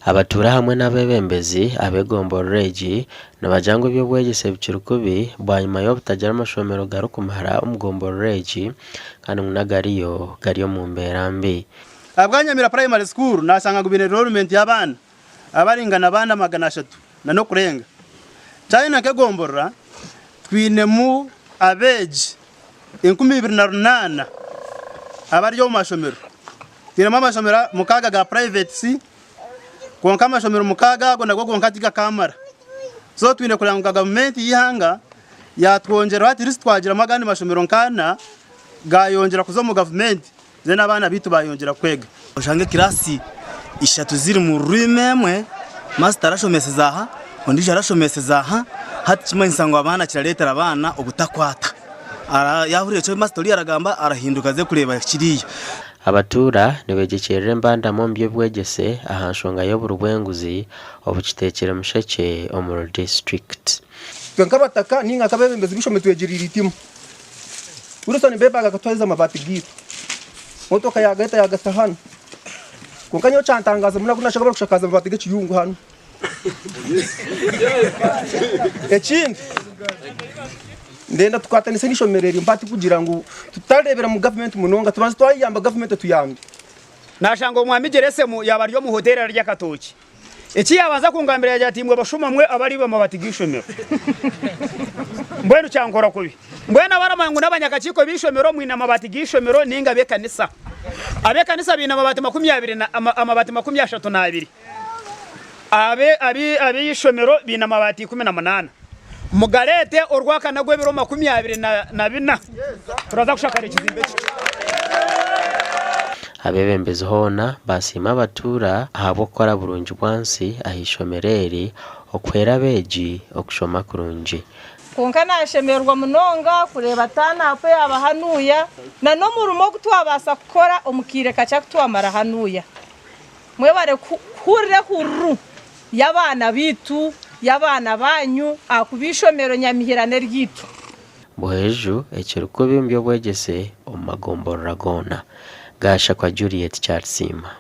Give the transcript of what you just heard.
Abatuura hamwe n'abeebembezi ab'egomborora egi nibagira ngu eby'obwegyese bikiri kubi bwanyima y'obutagira amashomero garikumara omu gomborora egi kandi ngu n'agariyo gari omu mbeera mbi. Ahabwa Nyamira Primary School nashanga ngu baine enrollment y'abaana abaringana abaana 300 na n'okurenga. Kyayenda nk'egomborora twinemu abeegi 2008 abari omu mashomero. Twinemu amashomero mukaaga ga privates kwonka amashomero mukaaga ago nago gonka tigakamara. So twine kureba ngu gavumenti y'eihanga yatwongyeraho at least twagiramu agandi mashomero nk'ana gayongyera kuza omu gavumenti then abaana baitu bayongyera kwega. Oshange kirasi ishatu ziri mu ruumu emwe, masita arashomeseza aha, ondiijo arashomeseza aha, hati kimanyisa ngu abaana kirareetera abaana obutakwata. Yaahurira eki masita oriya aragamba arahinduka aze kureeba kiriya. Abatuura nibegyekyerera embandama omu by'obwegyese aha nshonga y'oburi bw'enguzi obukiteekire mushekye omuri disiturikiti. Itwe nk'abataka nainga nk'abeebembezi b'eishomero twegiriire eitima. Wilson Bebag akatwariza amabaati gaitu, motoka yaagareeta yaagata hanu. Kwonka nyowe kyantangaaza munonga ku naashanga barikushakaaza amabaati g'ekiyungu hanu. Ekindi, ndenda tukwatanise n'eishomero eri mpati kugira ngu tutareebera mu gavumenti munonga, tubanze twayeyamba gavumenti etuyambe. Naashanga omwami Geresemu yaaba ari omu hoteeri ararya akatookye. Eki yaabanza kungambira yaagira ati, Imwe bashuma mwe abariiba amabaati g'eishomero. Mbwenu kyankora kubi. Mbwenu abaramanya ngu n'abanyakakiiko b'eishomero mwine amabaati g'eishomero nainga ab'ekanisa. Ab'ekanisa baine amabaati makumyabiri na, amabaati 32. Ab'eishomero baine amabaati 18. Mugareete orwakana rw'ebiro 24, turaza kushakara ekizimbe eki. Abeebembezi hoona baasiima abatuura ahabw'okukora burungi bwansi aha ishomero eri okuhwera abeegi okushoma kurungi. Kwonka naashemererwa munonga kureeba Taanapu yaaba hanuya na n'omurimo ogu twabaasa kukora omu kaire kakye aku twamara hanuya. Mwebare kuhurira ehururu y'abaana baitu, y'abaana baanyu, ahakuba eishomero Nyamihira n'eryaitu. Buhweju ekiri kubi omu by'obwegyese omu magomborora goona. Gashakwa Juliet Kyarisiima.